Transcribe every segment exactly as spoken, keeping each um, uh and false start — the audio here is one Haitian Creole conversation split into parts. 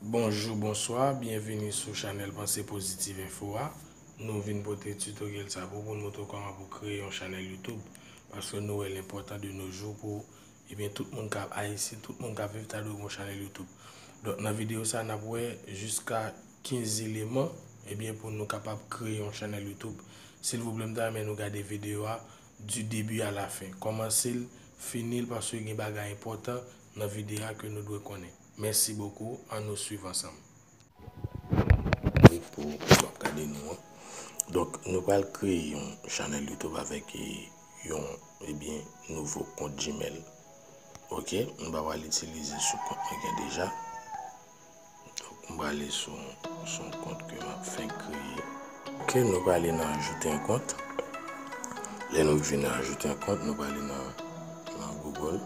Bonjou, bonswa, byenvini sou chanèl Panse Pozitif Enfo a. Nou vin pote tutoriel sa pou, pou n montre w kòman pou kreye yon chanèl YouTube, paske nou wè l enpòtan de nos jours pou, ebyen, tout moun k ap Ayisyen, tout moun k ap viv ta dwe gen yon chanèl YouTube. Donk, nan videyo sa, n ap wè jiska kenz eleman, ebyen, pou nou kapab kreye yon chanèl YouTube. Silvouplè, m ta renmen nou gade videyo a du début à la fin. Kòmanse l, fini l, paske gen bagay enpòtan nan videyo a ke nou dwe konnen. Merci beaucoup, ann nou swiv ansanm. Pou w ap gade nou an. Donk, nou pral kreye yon chanèl YouTube avèk, e, yon, ebyen, nouvo kont Gmail. Ok, m pa pral itilize sou kont mwen gen deja. Donk, m prale sou, sou yon kont ke m ap fenk kreye. Ok, nou prale nan ajoute un compte. Lè nou rive nan ajoute un compte, nou prale nan, nan Google.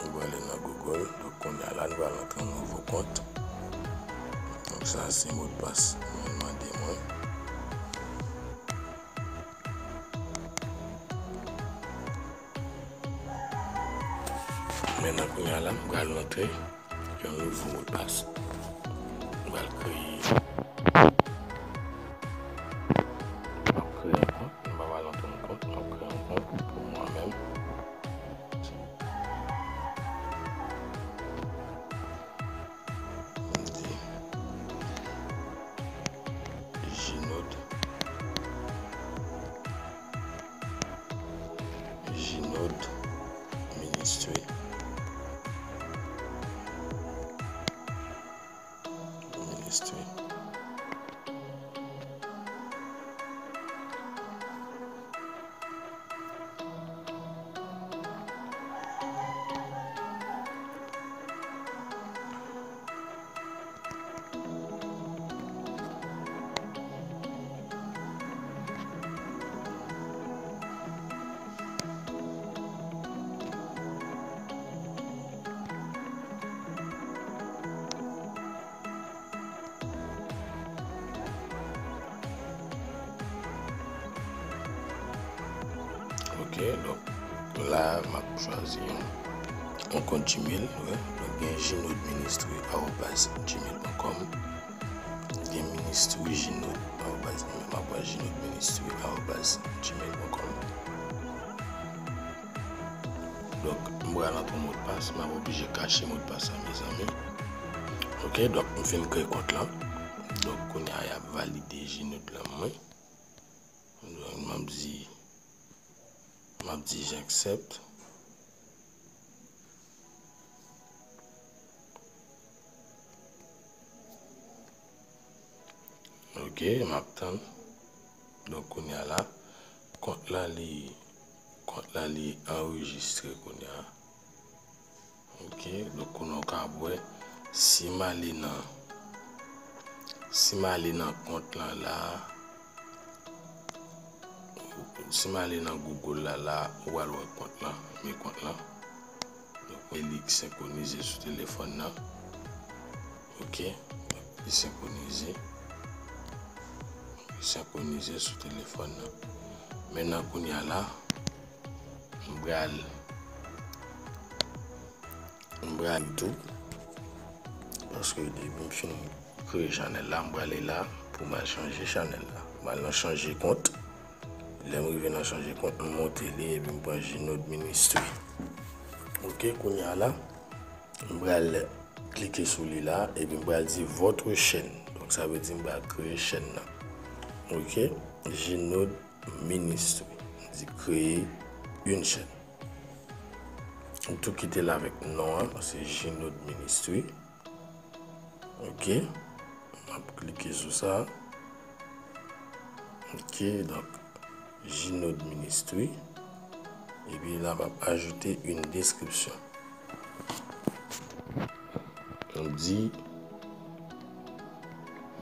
Nou prale nan Google. Donk, kounye a la, nou pral antre yon nouvo kont. Donk, sa se modpas mwen mande mwen. Mentnan, kounye a la, m pral rantre yon nouvo modpas. M pral kreye, m ap kreye yon kont. M pa pral rantre yon kont, m ap kreye yon kont pou mwen menm. M di Ginod. Ginod Ministry. Ministry. Ok, donk la, m ap chwazi yon, yon kont Gmail, wi. Donk, gen ginodministry arobase gmail pwen kòm. Gen ministry ginod arobase, m ap pran ginodministry arobase gmail pwen kòm. Donk, m pral antre modpas, m ap oblije kache modpas la, mezanmi. Ok, donk, m fin kreye kont lan. Donk, kounye a, y ap valide ginod lan mwen. Donk, m ap di, m ap di j'accepte. Ok, m ap tann. Donk, kounye a la, kont la, li, kont la, li anrejistre kounye a. Ok, donk, kounye a w ka ap wè, si m ale nan, si m ale nan kont lan la, si m ale nan Google la, la, ou pral wè kont lan, men kont lan. Donk, mwen li senkwonize sou telefòn nan. Ok, li senkwonize. Li senkwonize sou telefòn nan. Mentnan, kounye a la, m pral, m pral YouTube. Paske depi m fin kreye chanèl la, m prale la pou m al chanje chanèl la. M al nan chanje kont. Lè m rive nan chanje kont, m monte li epi m pran Ginod Ministry. Ok, kounye a la, m pral klike sou li la, epi m pral di votre chaîne. Donk, sa vle di m pral kreye chèn nan. Ok, Ginod Ministry. M di créer une chaîne. M tou kite l avèk non an, se Ginod Ministry. Ok, m ap klike sou sa. Ok, donk, Ginod Ministry. Epi la, m ap ajoute une description. M di,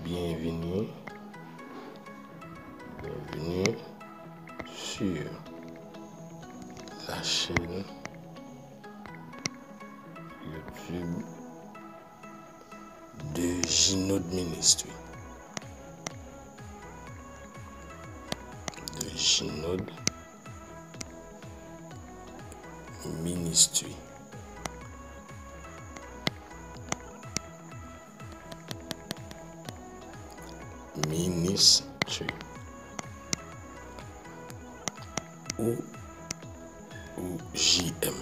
bienvenue, bienvenue sur la chaîne YouTube de Ginod Ministry. De Ginod Ministry. Ministry ou, ou J M.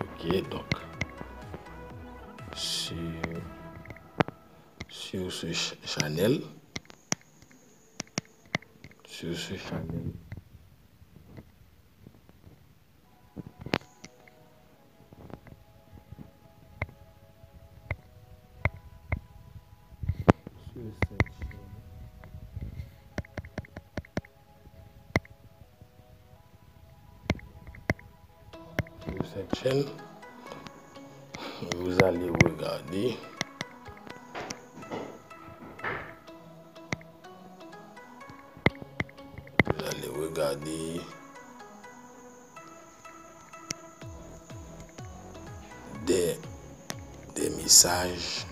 Ok, donk, sur, sur ce ch- channel, sur ce channel, sur cette chaîne, sur cette chaîne, vous allez regarder, vous allez regarder des, des messages,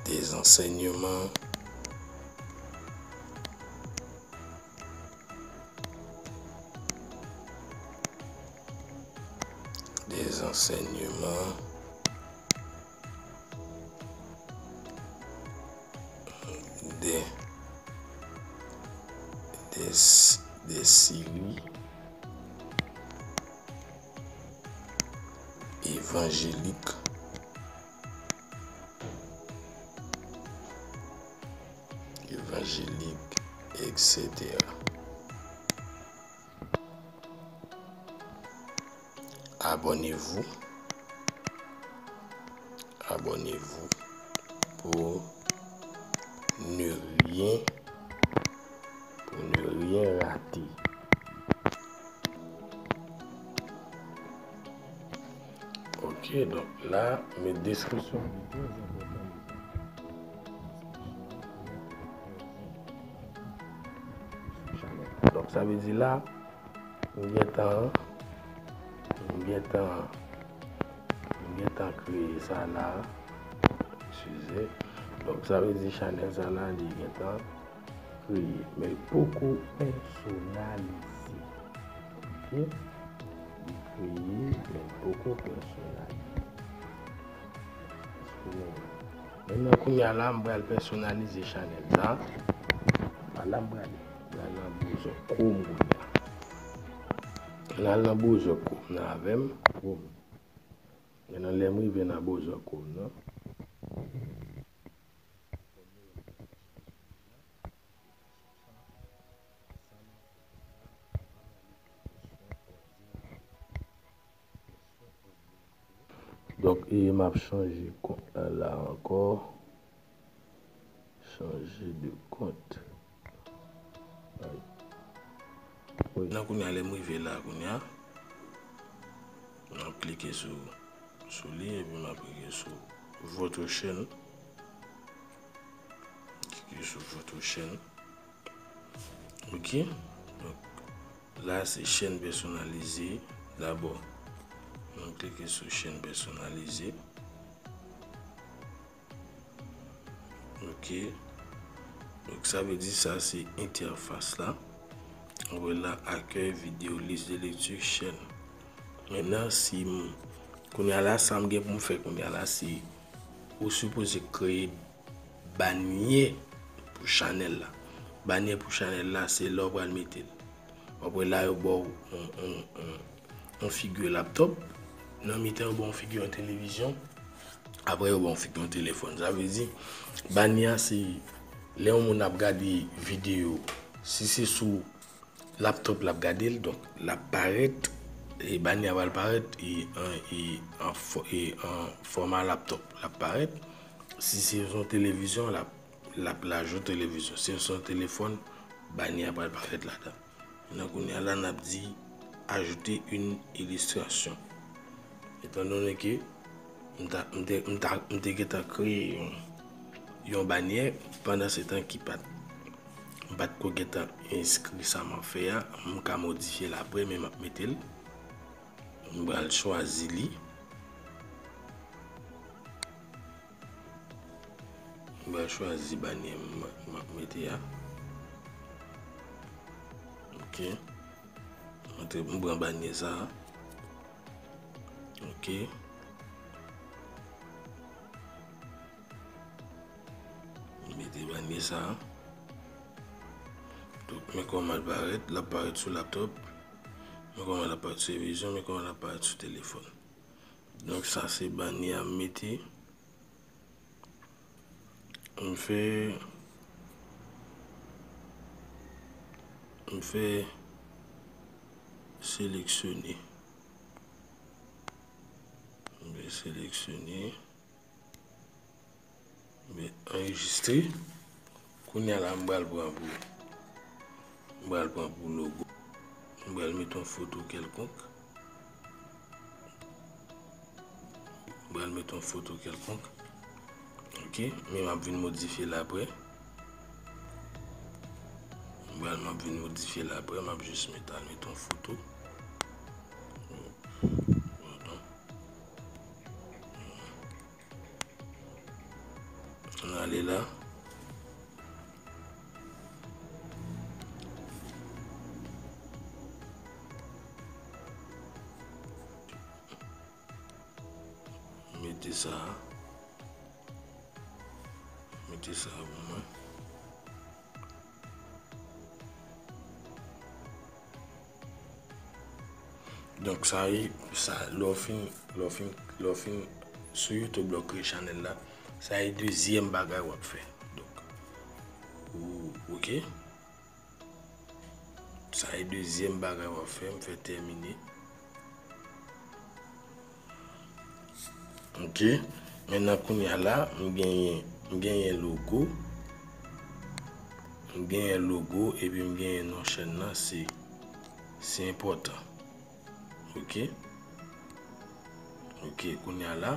des enseignements, des enseignements, des, des, des séries évangéliques, évangéliques, et cetera. Abonnez-vous. Abonnez-vous pour ne rien, pour ne rien rater. Ok, donk la, men deskripsyon li trè enpòtan. Donk sa vle di la, m gentan, m gentan, m gentan kreye sa la. Eskize. Donk sa vle di chanèl sa la, li gentan kreye, men l poko pèsonalize. Ok? Li kreye, men l poko pèsonalize. Menm nan kounye a la, m pral pèsonalize chanèl sa. Pa la m prale. M pral nan browser Chrome kounye a. N al nan browser Chrome nan avè m. Chrome. Men nan lè m rive nan browser Chrome nan. Donk, e m ap chanje kont la, la ankò. Chanje de kont. Ay. Wi. Nan kounye a, lè m rive la kounye a, m ap klike sou, sou li, epi m ap klike sou votre chaîne. Klike sou votre chaîne. Ok. Donk, la, se chèn pèsonalize dabò. Nou klike sou chèn pèsonalize. Ok. Donk, sa vle di sa, se entèfas la. Ou wè la, accueil, vidéo, liste de lecture, chaîne. Mentnan, si m, kounye a la, sa m gen pou m fè kounye a la, se ou sipoze kreye banyè pou chanèl la. Banyè pou chanèl la, se la w pral mete l. W ap wè la, yo ba w yon, yon, yon, yon figi laptop. Nan mitan, yo ba w yon figi yon televizyon. Apre, yo ba w yon figi yon telefòn. Sa vle di, banyè a, se lè yon moun ap gade videyo, si se sou laptop l ap gade l, donk l ap parèt, e banyè a pral parèt, e an, e an fò-, e an fòma laptop l ap parèt. Si se yon televizyon, l ap, l ap lajou televizyon. Si se yon telefòn, banyè a pral parèt ladan. Nan kounye a la, n ap di ajouter une illustration. Etandone ke m ta, m te, m ta, m te gentan kreye yon, yon banyè pandan se tan ki pa t, m pa t ko gentan enskri sa m ap fè a, m ka modifye l apre, men m ap mete l. M pral chwazi li. M pral chwazi banyè m, m ap mete a. Ok. Antre, m pran banyè sa a. Ok. Banye sa. Donk, men kòman l parèt, l ap parèt sou laptop. Men kòman l ap parèt sou televizyon, men kòman l ap parèt sou telefòn. Donk, sa se banye a m mete. M fè, m fè seleksyone. M fè seleksyone. M fè anrejistre. Kounye a la, m pral pran pou, m pral pran pou logo. M pral mete yon foto kèlkonk. M pral mete yon foto kèlkonk. Ok, men m ap vin modifye l apre. M pral, m ap vin modifye l apre, m ap jis mete al mete yon foto. Ann ale la. Mete sa. Mete sa pou mwen. Donk, sa e, sa, lè w fin, lè w fin, lè w fin sou YouTube, lè w kreye chanèl la, sa e dezyèm bagay w ap fè. Donk, ou, ok. Sa e dezyèm bagay w ap fè, m fè tèmine. Ok. Mentnan kounye a la, m genyen, m genyen logo. M genyen logo, epi m genyen non chèn nan, se, se enpòtan. Ok. Ok, kounye a la,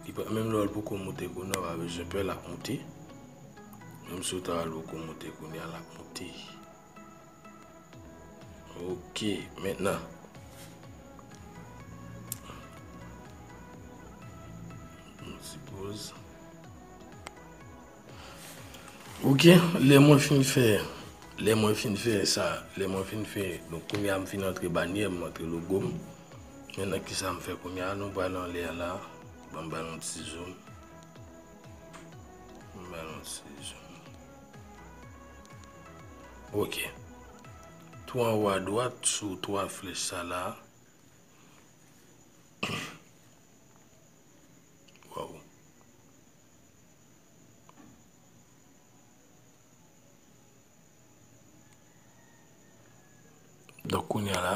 li pa, menm lè w poko moute kounye a, w pa bezwen pè, l ap moute. Menm si w ta wè l poko moute kounye a, l ap moute. Ok, mentnan. M sipoz. Ok, lè mwen fin fè, lè mwen fin fè sa, lè mwen fin fè, donk kounye a m fin antre banyè, m antre logo m. Mentnan kisa m fè kounye a, nou pral anlè a la, ban m ba nou ti zoom. M ba nou ti zoom. Ok. Tou anwo a dwat sou twa flèch sa la. Waw. Donk, kounye a la,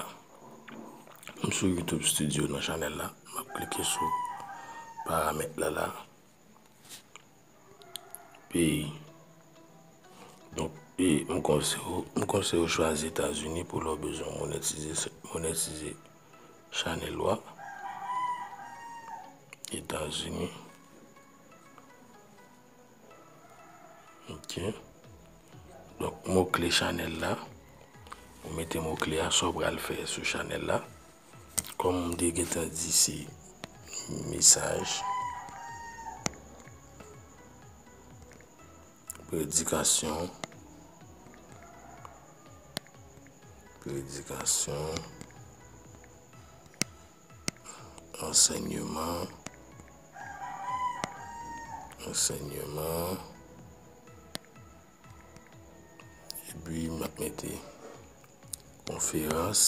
m sou YouTube Studio nan chanèl la. M ap klike sou paramèt la la. Peyi. Donk, e, m konseye w, m konseye w chwazi Etazini pou lè w bezwen monetize, monetize chanèl ou a. Etazini. Ok. Donk, mo kle chanèl la. Ou mete mo kle a, sa w pral fè sou chanèl la. Kòm m te gentan di, se mesaj, predikasyon, predikasyon, ansèyman, ansèyman, epi m ap mete konferans,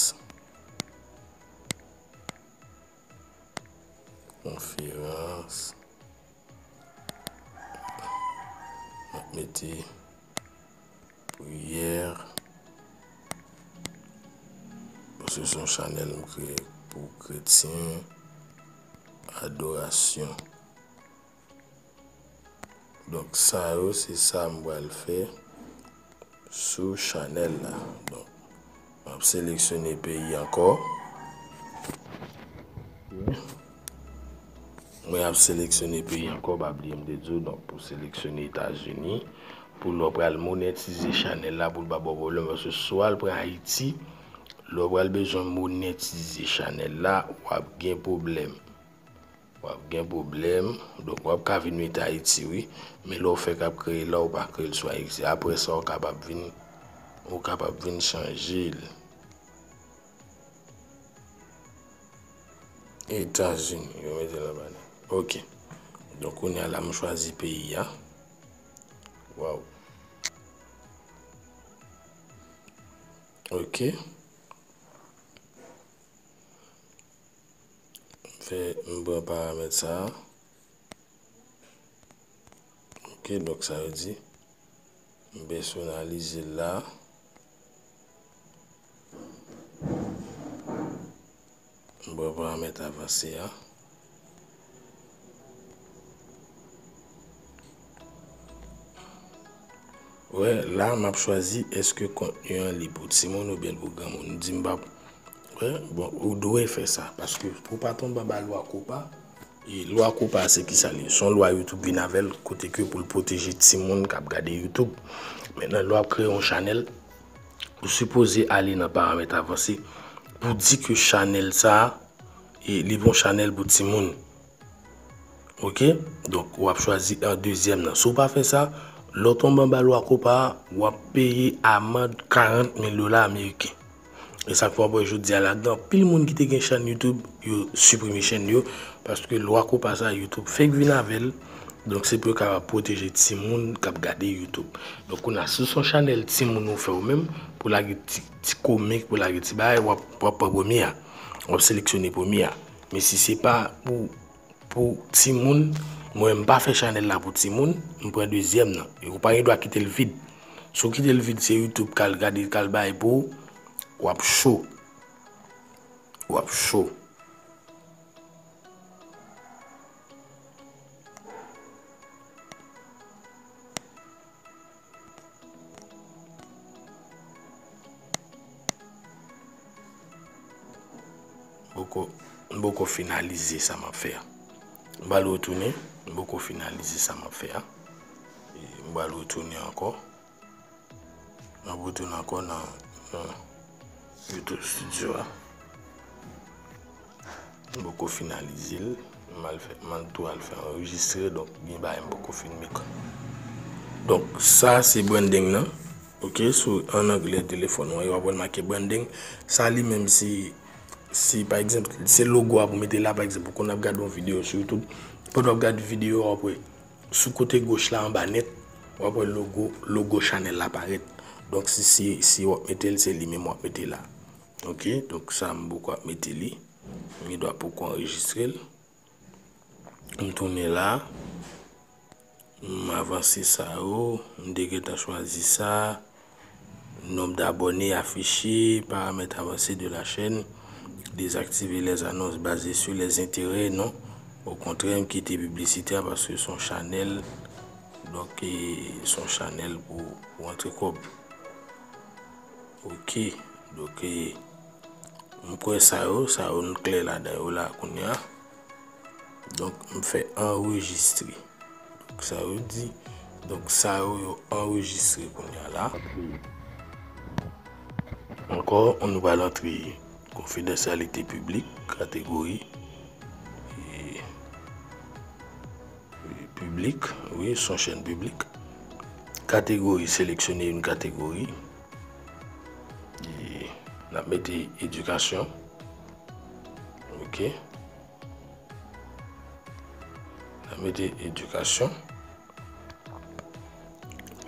konferans, m ap mete priyè, paske se yon chanèl m kreye pou kretyen, adorasyon. Donk, sa yo, se sa m pral fè sou chanèl la. Donk, m ap seleksyone peyi ankò. Mwen ap seleksyone peyi ankò, pa bliye m te di w, donk, pou seleksyone Etazini, pou lè w pral monetize chanèl la, pou l pa ba w pwoblèm, paske swa l pran Ayiti, lè w pral bezwen monetize chanèl la, w ap gen pwoblèm. W ap gen pwoblèm. Donk, w ap ka vin mete Ayiti, wi. Men lè w fèk ap kreye la, ou pa kreye l sou Ayiti. Apre sa, ou kapab vin, ou kapab vin chanje l. Etazini, yo mete l anba li. Ok. Donk, kounye a la, m chwazi peyi a. Waw. Ok. M fè, m pran paramèt sa a. Ok, donk sa vle di, m pèsonalize l la. M pran paramèt avanse a. Wè, la m ap chwazi èske kontni an li pou timoun oubyen pou granmoun. M di m p ap, wè, bon, ou dwe fè sa, paske pou w pa tonbe anba lwa kopa, e lwa kopa se kisa li ye? Se yon lwa YouTube vin avè l, kote ke pou l pwoteje timoun k ap gade YouTube. Mentnan, lè w ap kreye yon chanèl, ou sipoze ale nan paramèt avanse pou di ke chanèl sa a, e li pou yon chanèl pou timoun. Ok? Donk, w ap chwazi an dezyèm nan. Si w pa fè sa, lè w tonbe anba lwa kopa a, w ap peye amann karant mil dola ameriken. E sa k fè w ap wè jodi a ladan, anpil moun ki te gen chèn YouTube, yo siprime chèn yo, paske lwa kopa sa a, YouTube fenk vin avè l. Donk, se pou yo kapab pwoteje timoun k ap gade YouTube. Donk, kounye a, si se yon chanèl timoun ou fè ou menm, pou lage ti, ti komik, pou lage ti bagay, w ap, w ap pran premye a. W ap seleksyone premye a. Men si se pa pou, pou timoun, mwen, m pa fè chanèl la pou timoun, m pran dezyèm nan. E ou pa gen dwa kite l vid. Si w kite l vid, se YouTube k al gade, k al bay pou ou, w ap cho. W ap cho. M poko, m poko finalize sa m ap fè a. M pral retounen, m poko finalize sa m ap fè a. E m pral retounen ankò. M ap retounen ankò nan, nan YouTube Studio a. M poko finalize l. M al fè, m al tou al fè anrejistre, donk gen bagay m poko fin make. Donk, sa se branding nan. Ok, sou, an anglè telefòn ou an, w ap wè l make branding. Sa li menm se, se pa egzanp, se logo a pou mete la, pa egzanp, ou konn ap gade yon videyo sou YouTube. Pandan w ap gade videyo a, w ap wè sou kote goch la anba nèt, w ap wè logo, logo chanèl la parèt. Donk, si, si, si w ap mete l, se li menm w ap mete la. Ok, donk sa m poko ap mete li. M gen dwa poko anrejistre l. M tounen la. M avanse sa yo. M te gentan chwazi sa. Nombre d'abonnés affichés, paramètres avancés de la chaîne, désactiver les annonces basées sur les intérêts, non. Okontrè, m kite piblisite a paske se yon chanèl, donk, e, se yon chanèl pou, pou antre kòb. Ok, donk, e, m kwè sa yo, sa yo n klè ladan yo la kounye a. Donk, m fè anrejistre. Donk, sa yo di, donk, sa yo, yo anrejistre kounye a la. Ankò, nou pral antre konfidansyalite piblik, kategori, e, piblik, wi, se yon chèn piblik. Kategori, seleksyone yon kategori. E n ap mete edikasyon. Ok. N ap mete edikasyon.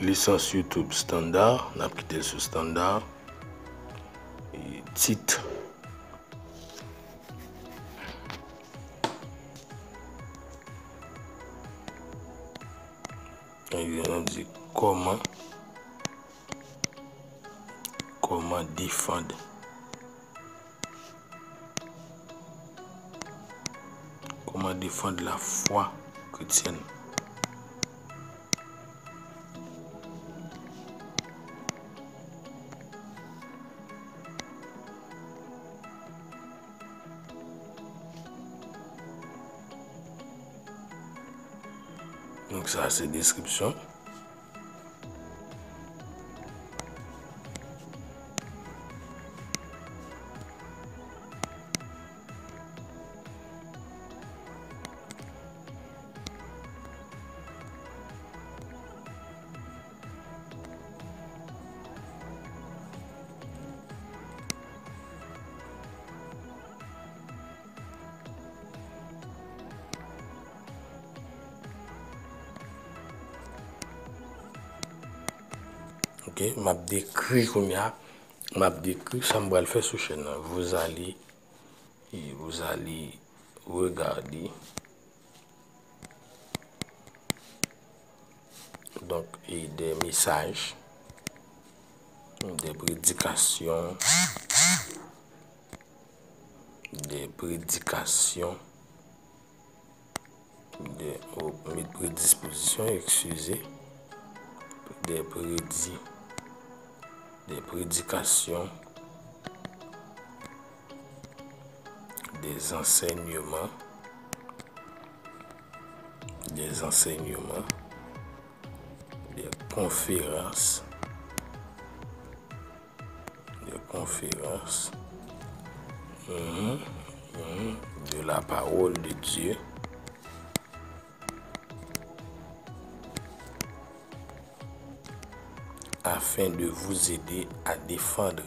Lisans YouTube standard, n ap kite l sou standard. E tit. Egzanp, nou di kòman, kòman défendre, comment défendre la foi chrétienne. Donk, sa se deskripsyon. Ok, m ap dekri kounye a m ap dekri sa m pral fè sou chèn nan. Vous allez, et vous allez regarder donc et des messages, des prédications, des prédications, de, oh, met predispozisyon, excusez, des prédi, des prédications, des enseignements, des enseignements, des conférences, des conférences, mhm, mhm, de la parole de Dieu, afin de vous aider à défendre,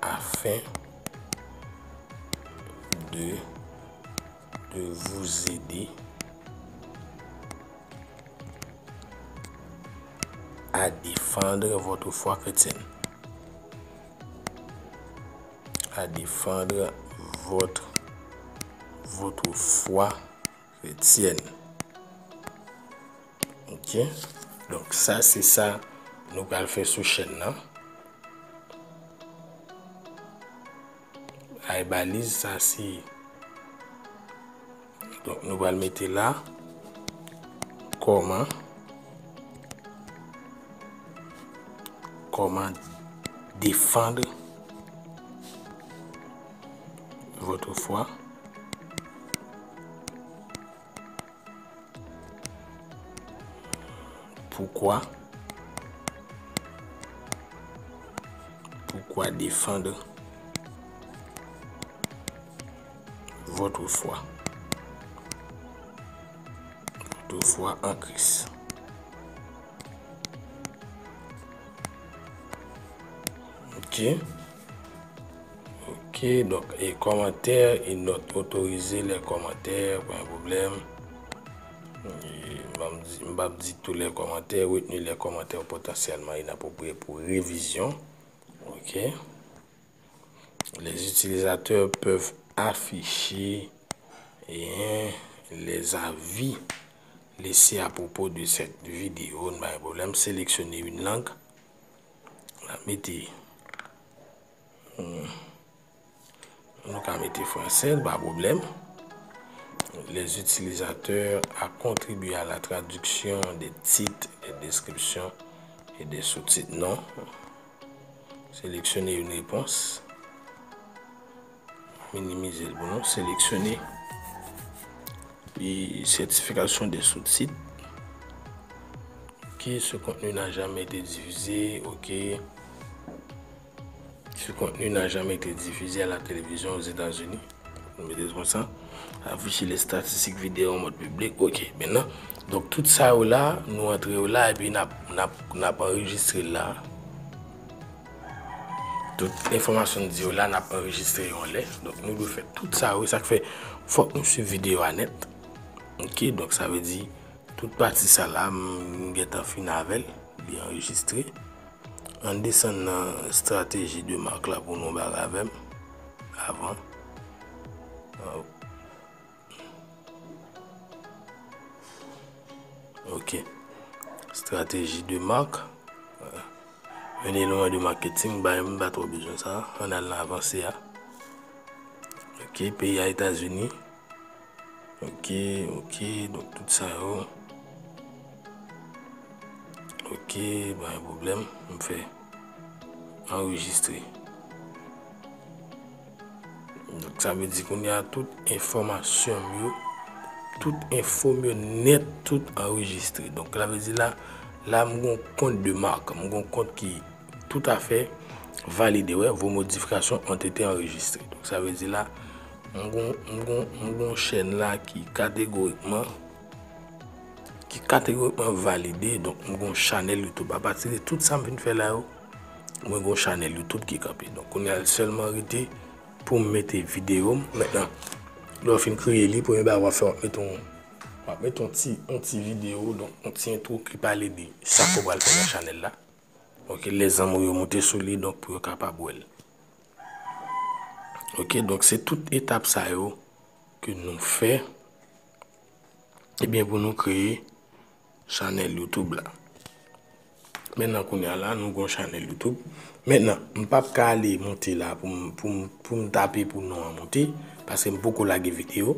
afin de, de vous aider à défendre votre foi chrétienne. À défendre votre, votre foi chrétienne. Ok? Donk, sa, se sa nou pral fè sou chèn nan. Ay baliz, sa, se, donk, nou pral mete la, comment, comment défendre votre foi. Pourquoi, pourquoi défendre votre foi, votre foi en Christ. Ok. Ok, donk, e kòmantè, e nòt, otorize lè kòmantè, pa gen pwoblèm. E, m ap di, m p ap di tous les commentaires, retenez les commentaires potentiellement inappropriés pour révision. Ok. Les utilisateurs peuvent afficher, eh, les avis laissés à propos de cette vidéo. Pa gen pwoblèm, sélectionnez une langue. N ap mete, hmm, nou ka mete fransè, pa pwoblèm. Les utilisateurs à contribuer à la traduction des titres, des descriptions et des sous-titres. Non. Sélectionnez une réponse. Minimize l pou nou. Sélectionner. Et certification des sous-titres. Ok, ce contenu n'a jamais été diffusé. Ok. Ce contenu n'a jamais été diffusé à la télévision aux États-Unis. Nou mete konsa. Afficher les statistiques vidéo en mode public. Ok, mentnan. Donk, tout sa yo la, nou antre yo la, epi n ap, n ap, n ap anrejistre l la. Tout enfòmasyon n di yo la, n ap anrejistre yo anlè. Donk, nou dwe fè tout sa yo. Sa k fè, fòk nou swiv videyo a nèt. Ok, donk, sa vle di, tout pati sa la, m gentan fin avè l, li anrejistre. Ann desann nan strateji de marque la pou nou bagay avè m avan. Ok. Stratégie de marque. Un élément de marketing, ba, m pa twò bezwen sa. Ann al nan avanse a. Ok, peyi a Etazini. Ok, ok, donk tout sa yo. Ok, pa gen pwoblèm. M fè anrejistre. Donk, sa vle di kounye a tout enfòmasyon m yo, tout enfo m yo nèt, tout anrejistre. Donk, sa vle di la, la m gon kont de marque, m gon kont ki toutafè valide, wè, vos modifications ont été enregistrées. Donk, sa vle di la, m gon, m gon, m gon chèn la ki kategorikman, ki kategorikman valide. Donk, m gon chanèl YouTube. Apati de tout sa m vin fè la yo, mwen gon chanèl YouTube ki kanpe. Donk, kounye a, l sèlman rete pou m mete videyo m. Mentnan, lè w fin kreye li, premye bagay w ap fè, w ap mete yon, w ap mete yon ti, yon ti videyo, donk, yon ti entwo ki pale de sa ke w pral fè nan chanèl la. Ok, lè zanmi w yo moute sou li, donk pou yo kapab wè l. Ok, donk se tout etap sa yo ke nou fè, ebyen, pou nou kreye chanèl YouTube la. Mentnan, kounye a la, nou gon chanèl YouTube. Mentnan, m p ap ka ale monte la pou m, pou m, pou m tape pou non an monte, paske m poko lage videyo.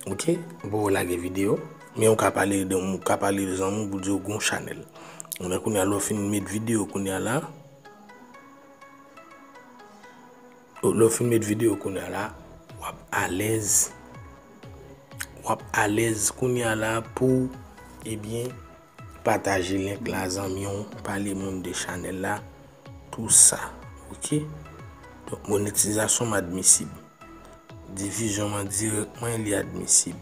Ok? M poko lage videyo. Men ou ka pale de, ou ka pale de zanmi w pou di w gon chanèl. Kounye a, kounye a, lè w fin met videyo, kounye a la, lè w fin met videyo, kounye a la, w ap alèz. W ap alèz kounye a la pou, ebyen, pataje link la, zanmi w, pale moun de chanèl la, tou sa. Ok? Donk, monetizasyon m admisib. Difizyon m an dirèk mwen, li admisib.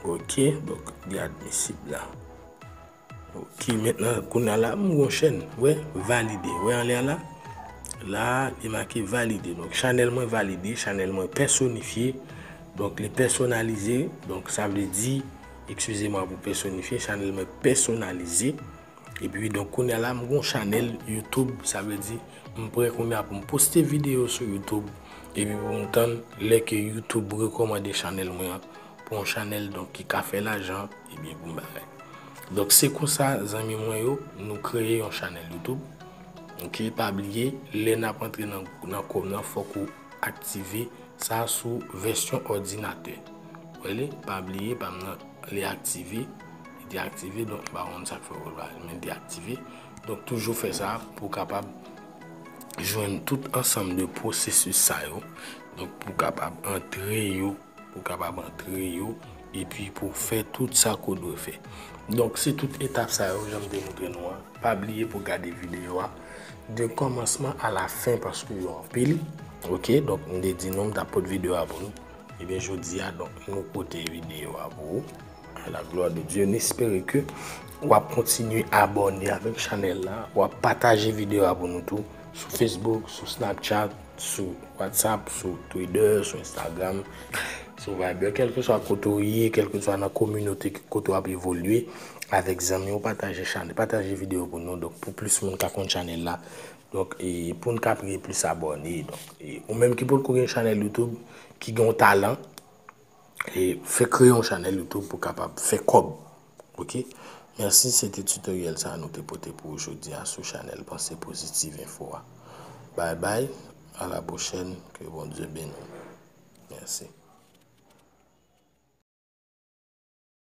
Ok, donk, li admisib la. Ok, mentnan, kounye a la, m gon chèn. Wè, valide. Wè anlè a la? La, li make valide. Donk, chanèl mwen valide, chanèl mwen pèsonifye. Donk, li pèsonalize. Donk, sa vle di, eskize mwen pou pèsonifye, chanèl mwen pèsonalize. Epi, donk, kounye a la, m gon chanèl YouTube, sa vle di, m prè kounye a pou m poste videyo sou YouTube. Epi, pou m tann lè ke YouTube rekòmande chanèl mwen an, pou yon chanèl, donk, ki ka fè lajan, ebyen, pou m bagay. Donk, se konsa, zanmi mwen yo, nou kreye yon chanèl YouTube. Ok, pa bliye, lè n ap antre nan, nan kòm nan, fòk ou aktive sa sou vèsyon òdinatè. Wè li, pa bliye, pa m nan, li aktive, li deaktive, donk, m pa konn sa k fè w la, men deaktive. Donk, toujou fè sa pou w kapab jwenn tout ansanm de pwosesis sa yo. Donk, pou w kapab antre yo, pou w kapab antre yo, epi pou w fè tout sa ke w dwe fè. Donk, se tout etap sa yo, jan m te montre nou an. Pa bliye pou w gade videyo a de kòmansman a la fen, paske yo anpil. Ok, donk, m te di nou, m t ap pote videyo a pou nou. Ebyen, jodi a, donk, nou pote videyo a pou ou. À la gloire de Dieu. Nou espere ke w ap kontinye abòne avèk chanèl la. W ap pataje videyo a pou nou tou. Sou Facebook, sou Snapchat, sou WhatsApp, sou Twitter, sou Instagram, sou Viber. Kèlkeswa kote w ye, kèlkeswa nan kominote kote w ap evolye avèk zanmi w, pataje chanèl, pataje videyo pou nou. Donk, pou plis moun ka konn chanèl la. Donk, e pou n ka kreye plis abòne. Donk, e ou menm ki potko gen chanèl YouTube, ki gen yon talan, e fè kreye yon chanèl YouTube pou kapab fè kòb. Ok? Mèsi, se te tutoriel sa nou te pote pou ou jodi a sou chanèl Panse Pozitif Info a. Bye bye, à la prochaine, ke Bondye beni w. Mèsi.